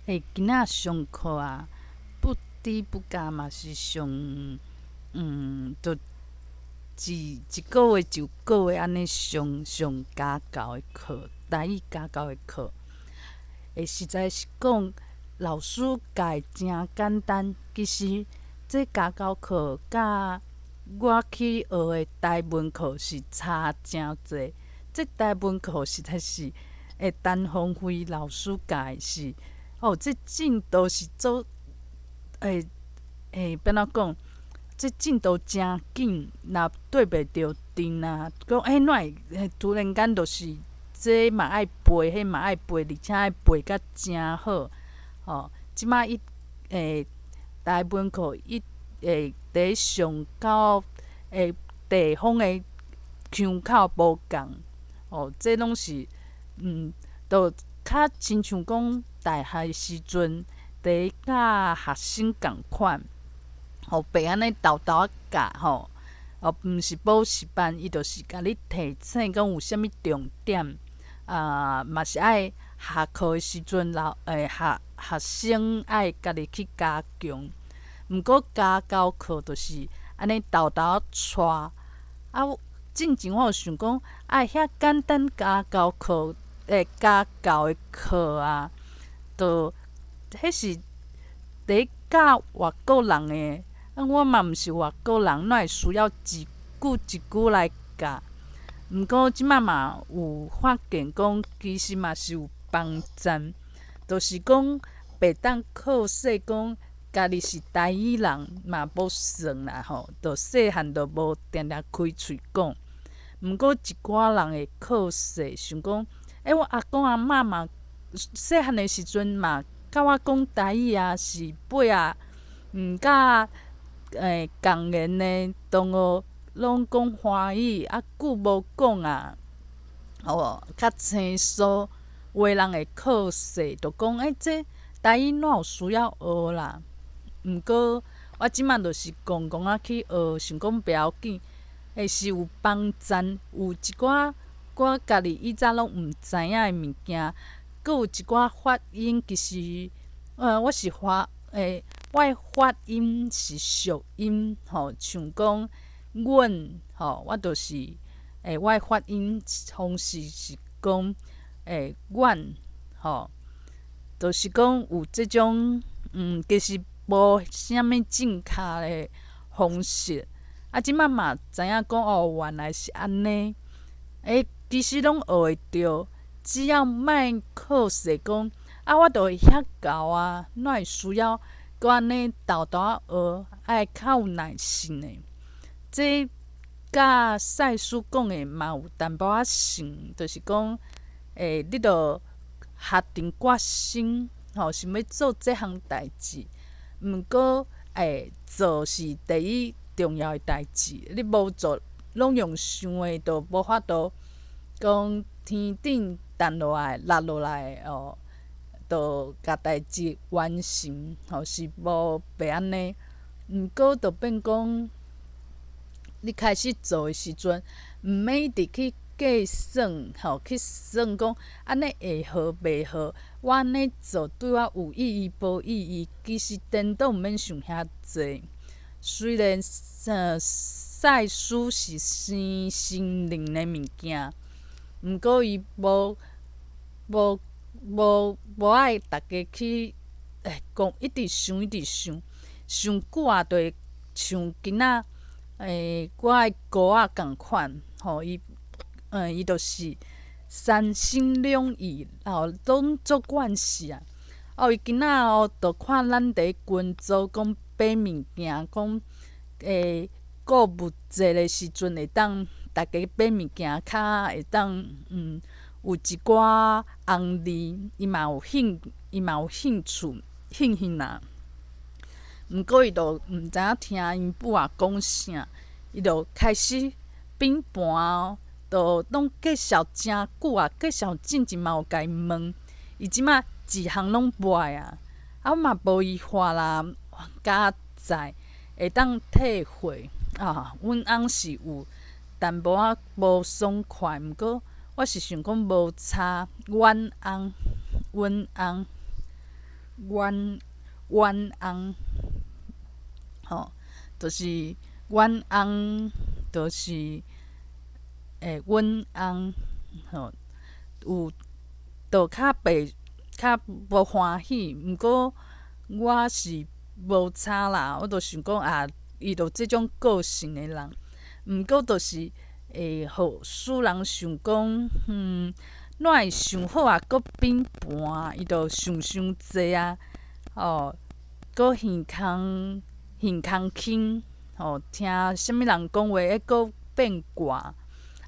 欸，囡仔上課啊，不知不覺嘛是上，就一一個月就個月按呢上上家教的課，台語家教的課。欸，實在是講，老師教的誠簡單，其實這家教課佮我去學的台文課是差誠濟。這台文課實在是，欸，陳芳輝老師教的是，哦，這進度是做，欸欸，欲按怎講？這進度誠緊，若對袂著陣啊，講欸，哪會突然間就是這嘛愛背，彼嘛愛背，而且愛背甲誠好，吼。這擺伊欸台文課伊會佇上到欸地方的腔口無仝，哦，這攏是就較親像講大學的時陣，佇教學生仝款，吼，袂按呢沓沓仔教吼，哦，毋是補習班，伊就是共你提醒講有啥物重點，啊，嘛是愛下課的時陣，老欸學學生愛家己去加強。毋過家教課就是按呢沓沓仔帶，啊，進前我有想講，啊遐簡單家教課，欸家教的課啊，就彼是佇教外國人的，啊，我嘛毋是外國人，哪會需要一句一句來教？毋過這擺嘛有發現講，其實嘛是有幫贊，就是講袂當靠勢講家己是台語人嘛無算啦吼，就細漢就無定定開喙講。毋過一寡人會靠勢，想講，欸，我阿公阿嬤嘛細漢的時陣嘛佮我講台語啊，是尾仔，佮欸仝年的同學攏講華語，啊久無講啊，吼較生疏，有的人會靠勢，就講欸，這台語哪有需要學啦？毋過我這擺就是戇戇仔去學，想講袂要緊，欸是有幫贊，有一寡我家己以早攏毋知影的物件，閣有一寡發音，其實，我是發，欸，我的發音是俗音，吼，像講阮，吼，我就是，欸，我的發音方式是講，欸，阮，吼，就是講有這種，其實無啥物正確的方式，啊，這擺嘛知影講哦，原來是按呢，欸，其實攏學會著，只要莫靠勢講，啊，我就會遐𠢕啊，哪會需要閣按呢沓沓仔學，愛較有耐性的。這佮賽斯講的嘛有淡薄仔像，就是講，欸，你著下定決心，吼，想欲做這項代誌，毋過，欸，做是第一重要的代誌，你無做，攏用想的，就無法度講天頂擲落來、落落來哦，就共代誌完成，吼，是無袂按呢。毋過就變講，你開始做的時陣，毋免一直去計算，吼，去算講按呢會好袂好，我按呢做對我有意義無意義？其實顛倒毋免想遐濟。雖然賽斯是生心靈的物件，毋過伊無無無無愛逐家去欸講，一直想一直想，想久啊，就會像囡仔欸，我的姑仔仝款，吼，伊伊就是三心兩意，吼，攏足慣勢啊。哦，伊囡仔哦，就看咱佇群組講買物件，講欸購物節的時陣會當逐家買物件較會當有一寡紅利，伊嘛有興趣興興啦。毋過伊就毋知影聽𪜶母仔講啥，伊就開始變盤哦，就攏介紹誠久啊，介紹進前嘛有共伊問，伊這擺一項攏無愛啊，啊我嘛無伊法啦，佳哉會當退貨啊，阮翁是有淡薄仔無爽快，毋過我是想講無差，阮翁，阮翁。冤冤翁，吼，就是冤翁，就是阮翁，吼，有就較袂較無歡喜，毋過我是無差啦，我就想講啊，伊就這種個性的人，毋過就是會予使人想講，哪會想好啊，閣變盤，伊就想傷濟啊，吼，閣耳空耳空輕，吼，聽啥物人講話，會閣變卦。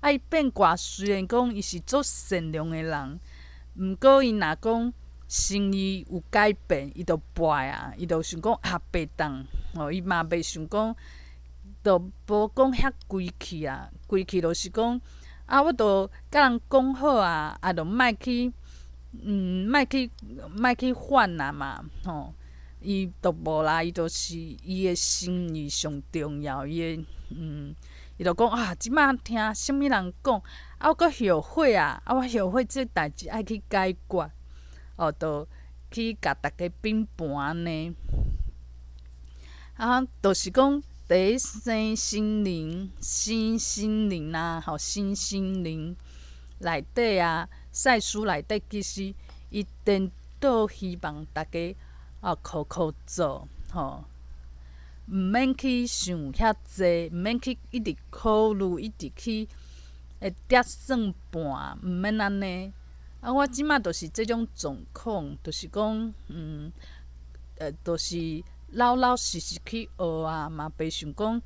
啊，伊變卦雖然講伊是足善良的人，毋過伊若講心意有改變，伊就掰啊，伊就想講啊，袂當，吼，伊嘛袂想講，就無講遐規氣啊，規氣就是講啊，我都佮人講好啊，啊，就莫去，莫去莫去反啊嘛，吼，伊就無啦，伊就是伊的心意上重要，伊的伊就講啊，這擺聽啥物人講，啊，我閣後悔啊，啊，我後悔這代誌愛去解決，哦，就去共逐家變盤按呢。啊，就是講佇咧身心靈、身心靈啊，吼，身心靈內底啊，賽斯內底其實伊顛倒希望逐家啊，苦苦做，吼。毋免去想遐濟，毋免去一直考慮，一直去會疊算盤，毋免按呢。啊，我這擺就是這種狀況，就是講，就是老老實實去學啊，嘛袂想講，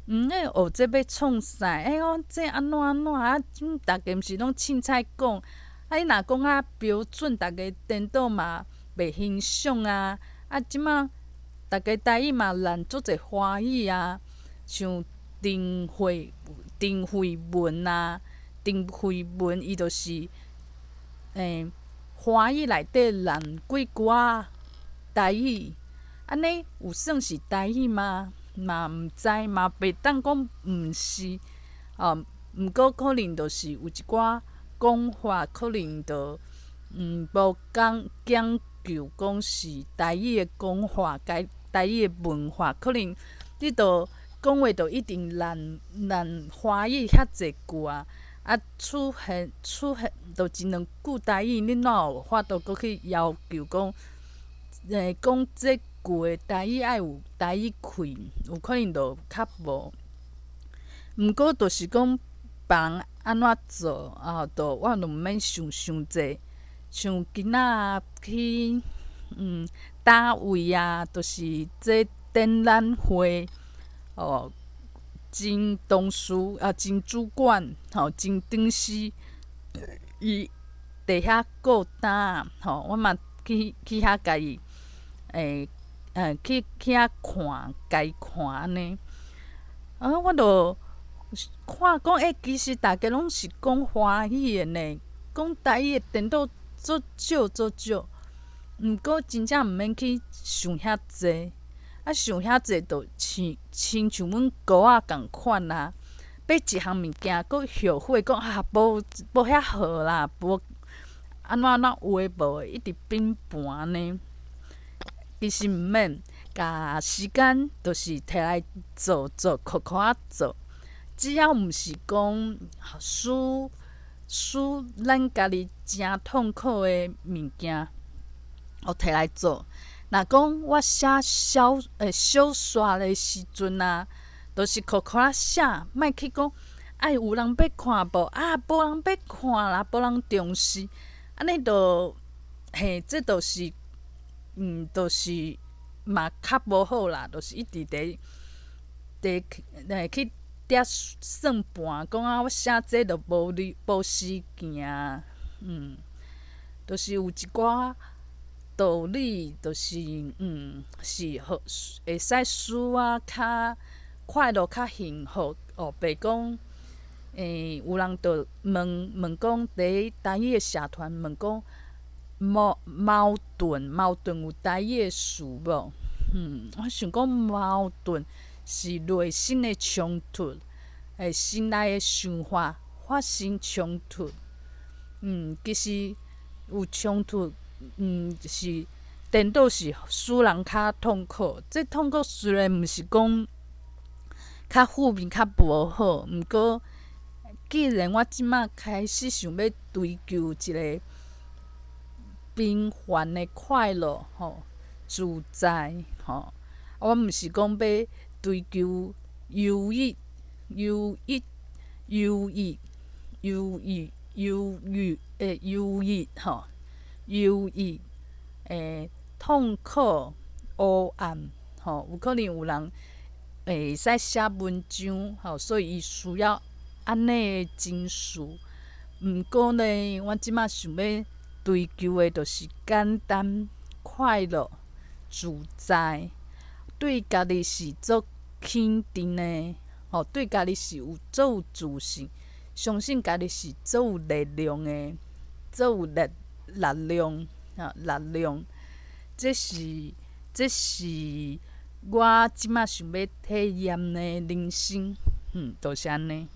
欸，學這欲創啥？欸，我這按怎按怎啊？這逐家毋是攏凊彩講，啊，你若講較標準，逐家顛倒嘛袂欣賞啊。啊，這擺逐家台語嘛難足濟華語啊，像陳慧文啊，陳慧文伊就是，華語內底爛幾句仔台語，按呢有算是台語嗎？嘛毋知，嘛袂當講毋是，哦，毋過可能就是有一寡講法，可能就無講講究講是台語的講法，該台語的文化，可能你著講話著一定爛爛華語遐濟句啊，啊出現著一兩句台語，你哪有法度閣去要求講，講這句的台語愛有台語氣，有可能著較無。毋過就是講別人按怎做啊，著我著毋免想傷濟。像今仔去單位啊，就是這展覽會哦，前同事啊，前主管吼，前長司，伊佇遐顧單吼，我嘛去遐共伊，去遐看，共伊看按呢。啊，我著看講，欸，其實逐家攏是講華語的呢，講台語的顛倒足少足少。毋過真正毋免去想遐濟，啊想遐濟就親像阮姑仔仝款啊，買一項物件，閣後悔講啊，無無遐好啦，無按怎按怎有的無的，一直變盤按呢。其實毋免，共時間就是摕來做做，苦苦仔做，只要毋是講使使咱家己誠痛苦的物件，予摕來做。若講我寫小說的時陣啊，就是苦苦仔寫，莫去講，哎，有人欲看無？啊，無人欲看啦，無人重視，按呢就嘿，這就是，就是嘛較無好啦，就是一直佇去疊算盤，講啊，我寫這就無理無時行，就是有一寡道理，就是是予會使使我較快樂、較幸福。哦，白講，有人就問問講，佇台語的社團問講，矛盾有台語的詞無？我想講矛盾是內心的衝突，心內的想法發生衝突。其實有衝突，是顛倒是使人較痛苦。這痛苦雖然毋是講較負面、較無好，毋過既然我這馬開始想欲追求一个平凡的快樂，吼，自在，吼，我毋是講欲追求憂鬱、憂鬱、憂鬱、憂鬱、憂鬱欸憂鬱吼，憂鬱欸痛苦、黑暗，吼，有可能有人會使寫文章，吼，所以伊需要按呢的情緒。毋過呢，我這馬想欲追求的，就是簡單、快樂、自在，對家己是足肯定的，吼，對家己是有足有自信，相信家己是足有力量的，足有力力量，吼，力量。這是我這馬想欲體驗的人生，就是按呢。